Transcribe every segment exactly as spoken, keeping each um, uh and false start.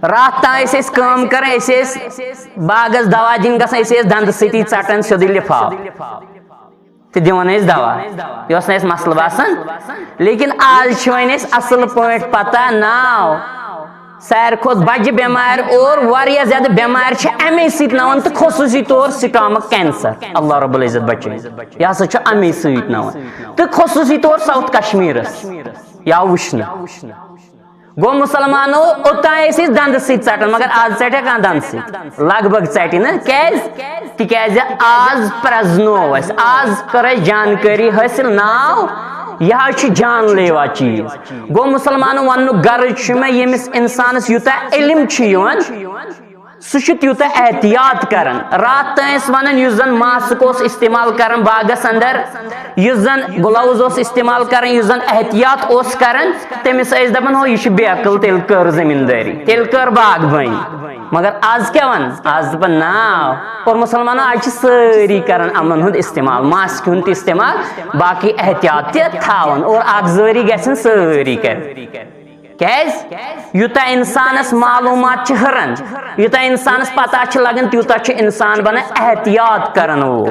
راتھ تام ٲسۍ أسۍ کٲم کران، أسۍ ٲسۍ باغس دوا دِنہِ گژھان، أسۍ ٲسۍ دندٕ سۭتی ژٹان سیوٚدُے لفاف تہٕ دِوان ٲسۍ دوا۔ یہِ اوس نہٕ اَسہِ مسلہٕ باسان، لیکن آز چھِ وۄنۍ اَسہِ اصل پٲٹھۍ پتہ ناو ساروی کھۄتہٕ بجہِ بٮ۪مارِ اور واریاہ زیادٕ بٮ۪مارِ چھِ اَمے سۭتۍ ناوان، تہٕ خصوٗصی طور stomach cancer۔ اللہ رب العزت بچٲیِن، یہِ ہسا چھُ اَمے سۭتۍ ناوان، تہٕ خصوٗصی طور ساؤتھ کشمیٖرس یا وٕچھنہٕ۔ گوٚو مسلمانو، اوٚتام ٲسۍ أسۍ دندٕ سۭتۍ ژٹان، مگر آز ژٹہِ کانٛہہ دندٕ سۭتۍ؟ لگ بگ ژٹہِ نہٕ۔ کیازِ؟ تِکیازِ آز پرزنو اَسہِ، آز کٔر اَسہِ جانکٲری حٲصِل۔ ناو یہِ حظ چھُ جان لیوا چیٖز۔ گوٚو مسلمانو، وننُک غرض چھُ مےٚ، ییٚمِس انسانس یوٗتاہ علم چھُ یِوان، سُہ چھُ تیوٗتاہ احتیاط کران۔ راتھ تام ٲسۍ ونان، یُس زن ماسک اوس استعمال کران باغس اندر، یُس زن گلوز اوس استعمال کران، یُس زن احتیاط اوس کران، تٔمِس ٲسۍ دپان، ہو، یہِ چھُ بے عقل، تیٚلہِ کٔر زٔمیٖندٲری، تیٚلہِ کٔر باغبٲنی۔ مگر آز کیٛاہ ون؟ آز دپان، نا۔ اور مسلمانو، آز چھِ سٲری کران یِمن ہُنٛد استعمال، ماسکہِ ہُنٛد تہِ استعمال، باقٕے احتیاط تہِ تھاوان، اور اکھ زٲری گژھن سٲری کرٕنۍ۔ کیازِ؟ یوٗتاہ انسانس معلوٗمات چھِ ہُران، یوٗتاہ انسانس پتہ چھِ لگان، تیوٗتاہ چھُ انسان بنان احتیاط کرن وول۔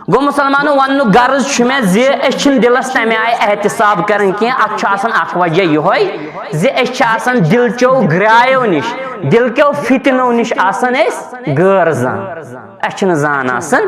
گوٚو مسلمانو، وننُک غرض چھُ مےٚ زِ أسۍ چھِنہٕ دِلس تمہِ آیہِ احتساب کران کینٛہہ۔ اتھ چھُ آسان اکھ وجہ یِہوٚے زِ أسۍ چھِ آسان دِل چیو گرٛایو نِش، دِل کیو فتنو نِش آسان أسۍ غٲر زان، اَسہِ چھِنہٕ زان آسان۔